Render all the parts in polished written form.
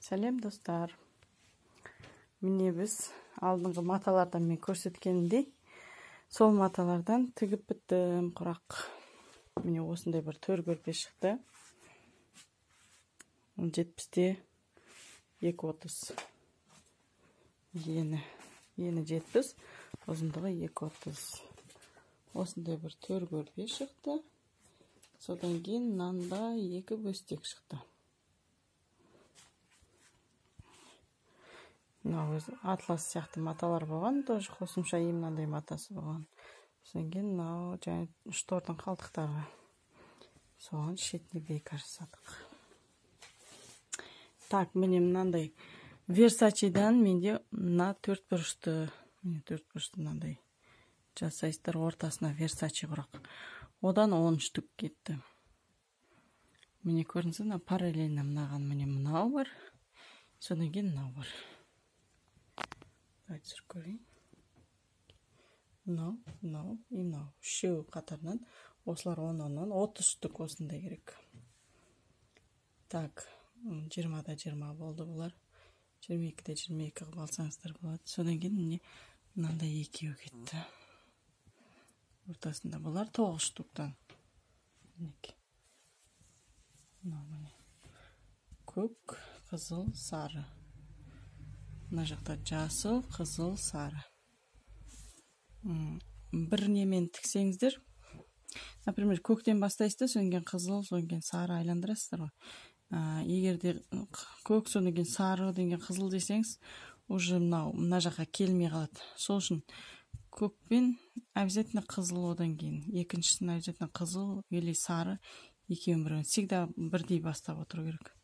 Сәлем, достар. Міне, біз алдыңғы маталардан мен көрсеткенімдей, сол маталардан тігіп біттім құрақ. Міне, осындай бір төр көрпе шықты. 70-те 2,30. Ені 70, ұзындығы 2,30. Осындай бір төр көрпе шықты. Содан кейін мынанда екі бөстек шықты. Мынау өзі атлас сияқты маталар болған, тоже қосымша и мынандай матасы болған. Содан кейін мынау және штордың қалдықтары. Соған шетіне бейка жасадық. Так, міне, мынандай Версачидан менде мына төрт бұрышты, міне, төрт бұрышты мынандай жасайсыздар, ортасына Версачи құрақ. Одан 10 штук кетті. Міне, көрдіңіз, мына параллельно мынаған, міне, мынау бар. Содан кейін мынау бар. Давайте түсіріп көрейін. Мынау, мынау и мынау. Үшеуі қатарынан. Осылар 10-оннан 30 штук осындай керек. Так, 20-да 20 болды бұлар. 22-де 22 қылып алсаңыздар болады. Содан кейін міне, мынандай екеуі кетті. Ортасында бұлар 9 штуктан. Мінекей. Мынау, міне. Көк, қызыл, сары. Мына жақта жасыл, қызыл, сары. Бір немен тіксеңіздер, например, көктен бастайсыз да, содан кейін қызыл, содан кейін сары айландырасыздар ғой. Егер де көк, содан кейін сары, одан кейін қызыл десеңіз, уже мынау мына жаққа келмей қалады. Сол үшін көкпен обязательно қызыл, одан кейін екіншісін обязательно қызыл или сары, екеуін біреуін всегда бірдей бастап отыру керек.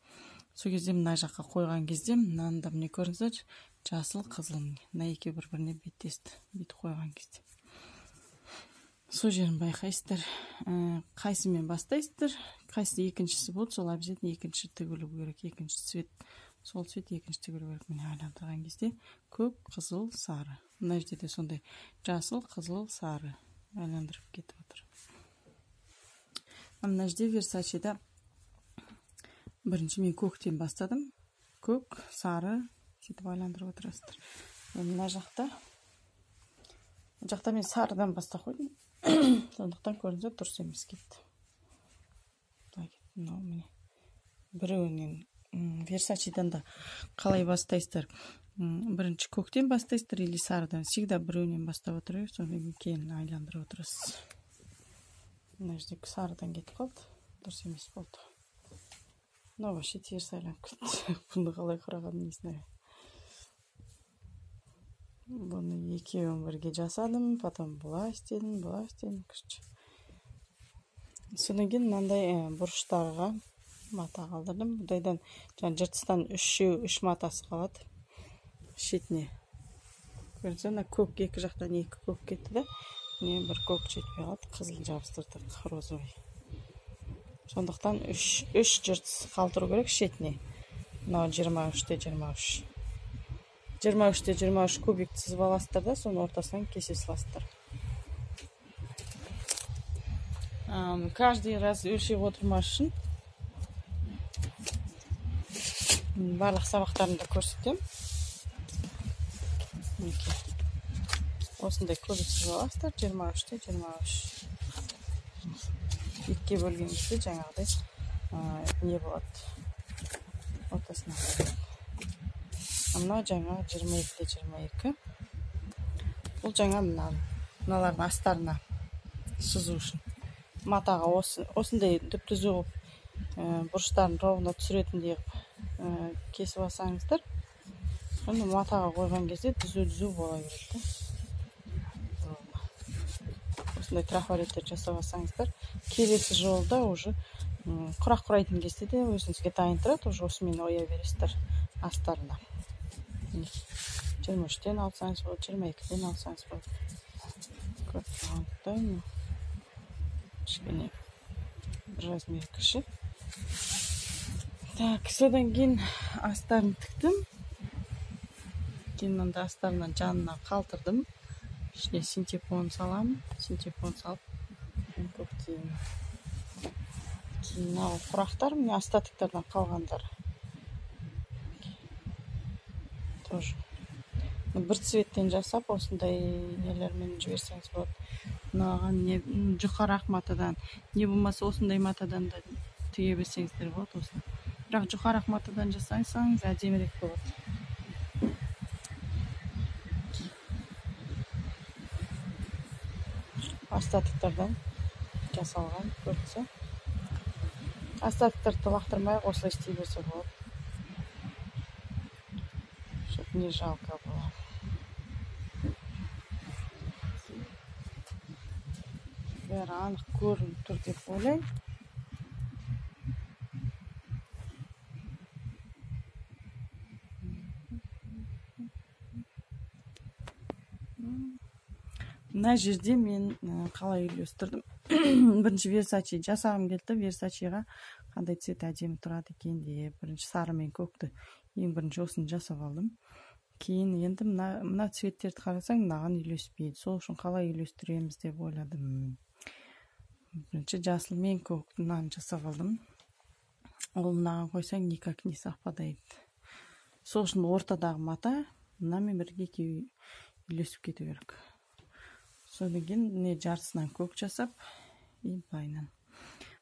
Сол кезде мына жаққа қойған кезде мынаны да, міне, көрдіңіздерші, жасыл, қызыл, міне, мына екеуі бір біріне беттесті бүйтіп қойған кезде. Сол жерін байқайсыздар. Қайсымен бастайсыздар, қайсы екіншісі болды, сол обязательно екінші тігілу керек, екінші цвет, сол цвет екінші тігілу керек. Міне, айландырған кезде көк, қызыл, сары. Мына жерде де сондай жасыл, қызыл, сары айландырып кетіп отыр. Мына жерде Версачида бірінші мен көктен бастадым. Көк, сары, сөйтіп айландырып отырасыздар. Мына жақта мен сарыдан бастап қойдым. Сондықтан, көрдіңіздер, дұрыс емес кетті. Былай кетті. Мынау, міне, біреуінен Версачидан да қалай бастайсыздар? Бірінші көктен бастайсыздар или сарыдан, всегда біреуінен бастап отыру керек, содан кейін айландырып отырасыз. Мына жерде сарыдан кетіп қалды, дұрыс емес болды. Мынау вообще теріс айланып кетті. Бұны қалай құрағанын не знаю. Бұны екеуін бірге жасадым, потом былай істедім, былай істедім, короче. Содан кейін мынандай бұрыштарға мата қалдырдым. Бұндайдан жаңа жыртыстан үшеу, үш матасы қалады шетіне. Көрдіңіз, мына көк, екі жақтан екі көк кетті да, міне, бір көк жетпей қалды, қызыл жабыстырдық, розовый. Сондықтан үш жыртыс қалдыру керек шетіне. Мынау 23-те 23. 23-те 23 кубик сызып аласыздар да, соның ортасынан кесе саласыздар. Каждый раз өлшеп отырмас үшін барлық сабақтарымда көрсетемін. Мінекей, осындай кубик сызып аласыздар, 23-те 23. Екіге бөлген кезде жаңағыдай не болады, ортасына. Мынау жаңа 22-де 22. Бұл жаңа мыналардың астарына сызу үшін. Матаға осындай түп түзу қылып, бұрыштарын ровно түсіретіндей қылып кесіп алсаңыздар, сонда матаға қойған кезде түзу түзу бола береді да. Осындай трафареттер жасап алсаңыздар, келесі жолда уже құрақ құрайтын кезде де өзіңізге дайын тұрады, уже осымен оя бересіздер астарына. 23-тен алсаңыз болады, 22-ден алсаңыз болады. Көріп тұрғандай, кішкене бір размер кіші. Так, содан кейін астарын тіктім. Кейін мында астарынан жанына қалдырдым. Ішіне синтепон саламын. Синтепон салып көктеймін. Кейін мынау құрақтар, міне, остатоктардан қалғандар. Тоже бір цветтен жасап, осындай нелермен жіберсеңіз болады. Мынаған не жұқарақ матадан, не болмаса осындай матадан да тіге берсеңіздер болады осыны. Бірақ жұқарақ матадан жасасаңыз әдемірек болады. Остатоктардан жасалған көрінсе. Остатоктарды лақтырмай осылай істей берсе болады. Чтоб не жалко было. Бәрі анық көрініп тұр деп ойлаймын. Мына жерде мен қалай үйлестірдім? Бірінші Версачи жасағым келді. Версачиға қандай цвет әдемі тұрады екен деп бірінші сары мен көкті ең бірінші осыны жасап алдым. Кейін енді мына цветтерді қарасаң, мынаған үйлеспейді. Сол үшін қалай үйлестіреміз деп ойладым. Бірінші жасыл мен көкті мынаны жасап алдым. Ол мынаған қойсаң никак не совпадает. Сол үшін ортадағы мата мынамен бірге екеуі үйлесіп кету керек. Содан кейін міне жартысынан көк жасап, и былайынан.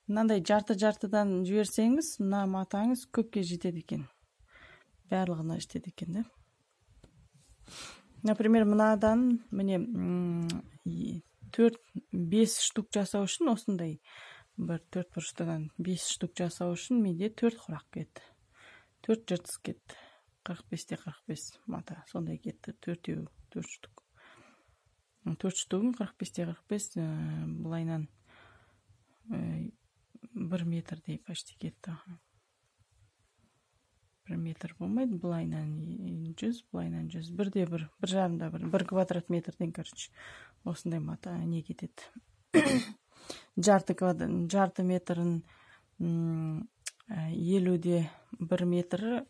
Мынандай жарты-жартыдан жіберсеңіз, мына матаңыз көпке жетеді екен. Барлығына жетеді екен, да? Например, мынадан міне 4-5 штук жасау үшін осындай бір 4 бұрыштыдан 5 штук жасау үшін менде 4 құрақ кетті. 4 жыртыс кетті. 45-те 45 мата сондай кетті. Төртеу, 4 штук. 4 штугын 45-те 45 былайынан 1 метрдей почти кетті. 1 метр болмайды, былайынан 100, былайынан 100, бірде бір, бір жарымда бір, бір квадрат метрден, короче, осындай мата не кетеді. Жарты метрін 50-де 1 метр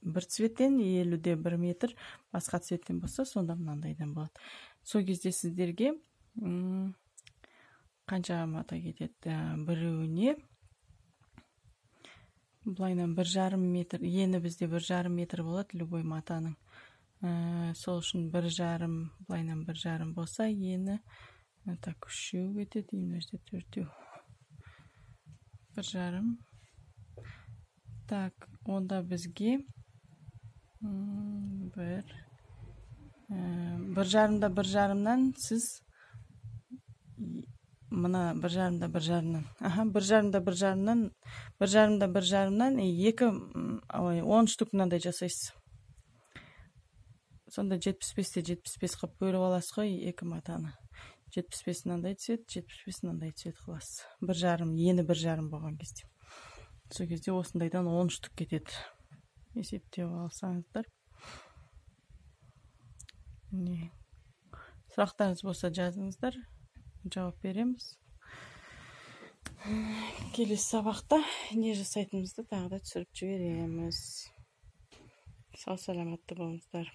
бір цветтен, 50-де 1 метр басқа цветтен болса, сонда мынандайдан болады. Сол кезде сіздерге қанша мата кетеді? Біреуіне былайынан 1,5 метр, ені бізде 1,5 метр болады любой матаның. Сол үшін 1,5, былайынан 1,5 болса, ені так 3 кетеді, мына жерде 4. 1,5. Так, онда бізге 1,5-да 1,5-нан сіз мына 1,5-да 1,5-нан, аха, 1,5-да 1,5-нан, 1,5-да 1,5-нан 10 штук мынандай жасайсыз. Сонда 75-те 75 қылып бөліп аласыз ғой екі матаны. 75 мынандай цвет, 75 мынандай цвет қыласыз. 1,5, ені 1,5 болған кезде. Сол кезде осындайдан 10 штук кетеді. Есептеп алсаңыздар. Не. Сұрақтарыңыз болса жазыңыздар, жауап береміз. Келесі сабақта не жасайтынымызды тағы да түсіріп жібереміз. Сау саламатты болыңыздар.